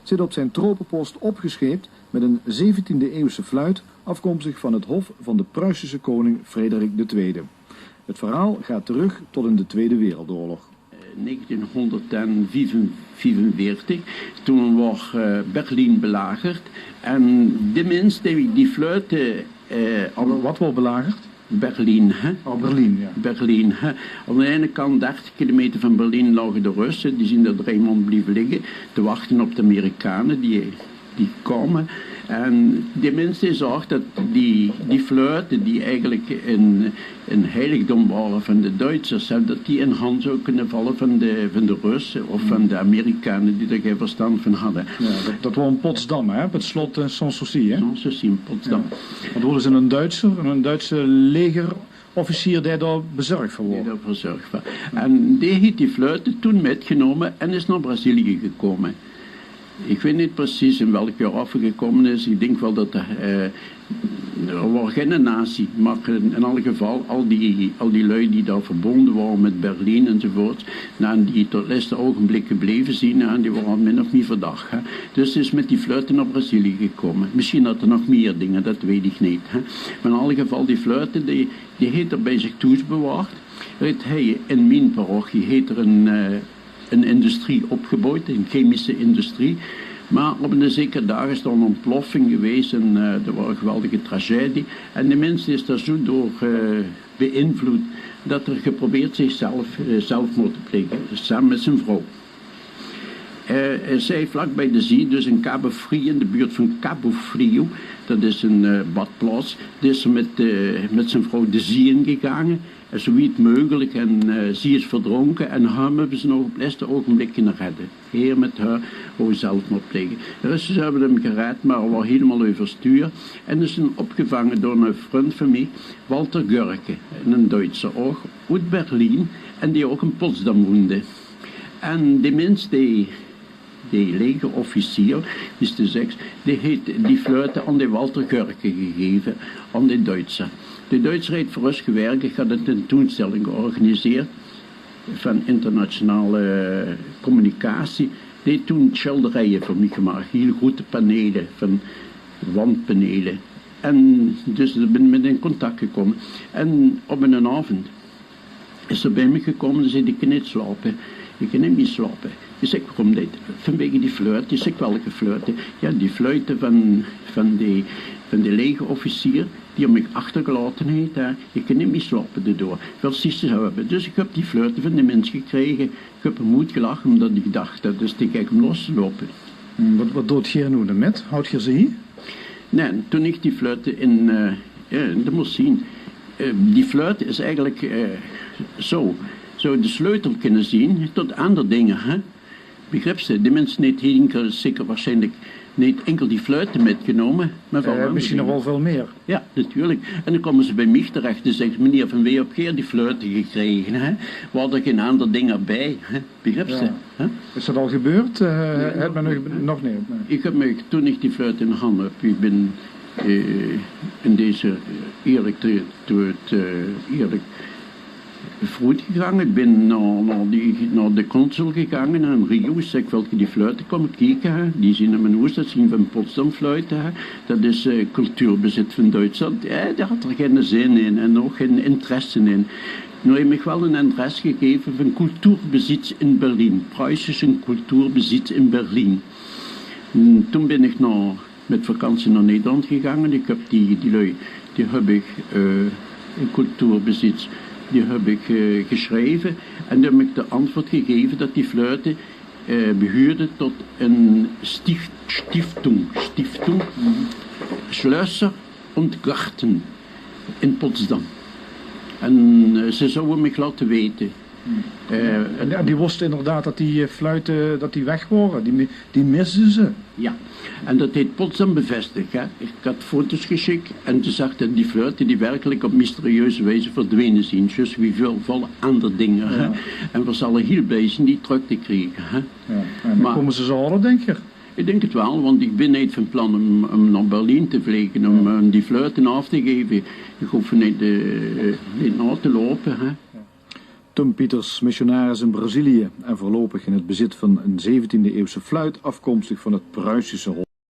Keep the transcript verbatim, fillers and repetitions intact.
Zit op zijn tropenpost opgescheept met een zeventiende-eeuwse fluit, afkomstig van het hof van de Pruisische koning Frederik de Tweede. Het verhaal gaat terug tot in de Tweede Wereldoorlog. Negentienhónderdviefenveertig, toen woort eh, Berlien belagerd. En de mins die, die fluiten... eh, Wat woort belagerd? Berlien, hè? Oh, Berlien, ja. Berlien, hè? Aan de ene kant, dertig kilometer van Berlien, laoge de Russe. Die zien dao drei maond blieve ligke, te wachte op de Amerikane die, die kome. En die mins die zag dat die, die fluiten, die eigelik ein, ein heiligdom wore van de Duitsers, hè, dat die in hand zouwe kinne valle van de, van de Russe of van de Amerikane die dao gei verstand van hadde. Ja, dat, dat woort in Potsdam, hè? Op het slot eh, Sanssouci, hè? Sanssouci in Potsdam. Want woort dus ein Duitser, ein Duitse legerofficier, dae dao bezorg veur Die woort. Dao bezorg veur. En die heet die fluiten toen mitgenómme en is nao Brazilië gekómme. Ich weit neet precies in welk jaor aaf 'r gekómme is. Ich dink waal dat 'r, eh, 'r woor geine nazi, mer in, in alle geval al die, al die lui die dao verbónje wore mit Berlien enzovoort, nou, en die tot 't lèste ougenblik gebleve zien, nou, die wore al min of mie verdach, hè. Dus 'r is mit die fluiten nao Brazilië gekómme. Misschien had 'r nog mie dinger, dat weit ich neet, hè. Mer in alle geval, die fluiten, die, die heet 'r bie zich thoes bewaard. Heet hie in mien parochie, heet 'r ein, eh, ein industrie opgeboewd, ein chemische industrie. Mer op eine zekere daag is dao ein ontploffing gewaes en eh, dat woor ein geweldige tragedie. En de mins is dao zoe door eh, beïnvloed dat 'r geprobeerd zichzelf eh, zelfmoord te plege, same mit zien vrouw. Eh, eh, zie vlakbie de zee, dus in Cabo Frio, in de buurt van Cabo Frio, dat is ein eh, badplaats, die is 'r mit, eh, mit zien vrouw de zee ingegange. En zoe wied meugelik. En eh, zie is verdrónke en häöm höbbe ze nog op 't lèste ougenblik kinne redde. Heer mit häör wou zelfmoord plege. De Russe höbbe häöm gered, mer 'r woor hielemaol euverstuur. En is toen opgevange door eine vrund van mich, Walter Görke, eine Duitser ouch, oet Berlien, en die ouch in Potsdam woonde. En die mins, die die legerofficier, wie s te zeks, die heet die fluiten aan de Walter Görke gegeve, aan de Duitser. De Duitser heet veur us gewèrk, ich had ein tentoonstelling georganiseerd van internationale communicatie. Die heet toen sjilderieje veur mich gemaak, hiel groete panele, van wandpanele. En dus ich bin mit 'm in contact gekómme. En op einen aovend is 'r bie mich gekómme en zag: "Ich kin neet slaope. Ich kin neet mie slaope." Ich zèk: "Waorom neet?" "Vanwege die fluiten." Ich zèk: "Welke fluiten?" "Ja, die fluiten van, van die, van die legerofficier die 'r mich achtergelaote heet, hè. Ich kin neet mie slaope daodoor. Waat zóls se höbbe?" Dus ich höb die fluiten van die mins gekrege. Ich höb 'm oetgelach, ómdat ich dach: "Dat is te gek óm los te loupe." Hm, wat, wat doot geer noe d'rmit? Houwt geer ze hie? Nae, toen ich die fluiten in, eh, eh, de mós zien. Eh, die fluiten is eigelik eh, zoe, zouw de sleutel kinne zien tot anger dinger, hè? Begrips te? De mins neet hie inkel, zeker waarsjienlik neet inkel die fluiten mitgenómme, mer väöl anger dinger. Misschien nog waal väöl mie. Ja, natuurlik. En dan kómme ze bie mich terech en zègke ze: "Meneer, van wae höb geer die fluiten gekrege, hè? Woor d'r gein anger dinger bie, hè?" Begrips te? Hè? Is dat al gebeurd? Eh, het me nog, nog neet. Nae. Ich höb mich, toen ich die fluit in hand höb, ich bin eh, in deze eerlik te, te, te eerlik vroeggegange. Ich bin nao, nao, die, nao de consul gegange in Rio. Ich zèk: "Wilt geer die fluiten kómme kieke, hè? Die zien in mien hoes, dat zien van Potsdam fluiten, hè. Dat is eh, cultuurbezit van Duitsland." Ja, dao had 'r geine zin in en ouch gein interesse in. Noe, hae heet mich waal ein adres gegeve van Kulturbesitz in Berlin, Preußischen Kulturbesitz in Berlin. Hm, toen bin ich nao, mit vakantie nao Nederland gegange. Ich höb die, die lui, die höb ich eh, in Kulturbesitz, die höb ich eh, gesjreve. En die höbbe mich de antwoord gegeve dat die fluiten eh, behuurde tot ein stief-, Stiftung, Stiftung Schlösser und Garten in Potsdam. En eh, ze zouwe mich laote weite. Eh, En, en die wóste inderdaad dat die eh, fluiten, dat die weg wore. Die, mi- die misde ze. Ja, en dat heet Potsdam bevestig, hè. Ich had foto's gesjik en ze zag dat die fluiten die werkelik op mysterieuze wieze verdwene zien, zjus wie väöl, väöl anger dinger, hè. Ja. En veer zalle hiel blij zien die trök te kriege, hè. Ja. En dan kómme ze ze haole, dink geer? Ich dink het waal, want ich bin neet van plan óm, óm nao Berlien te vlege óm eh, die fluiten aaf te geve. Ich hoof neet, eh, neet nao te loupe, hè. Tom Pieters, missionaris in Brazilië en voorlopig in het bezit van een zeventiende-eeuwse fluit afkomstig van het Pruisische Hof.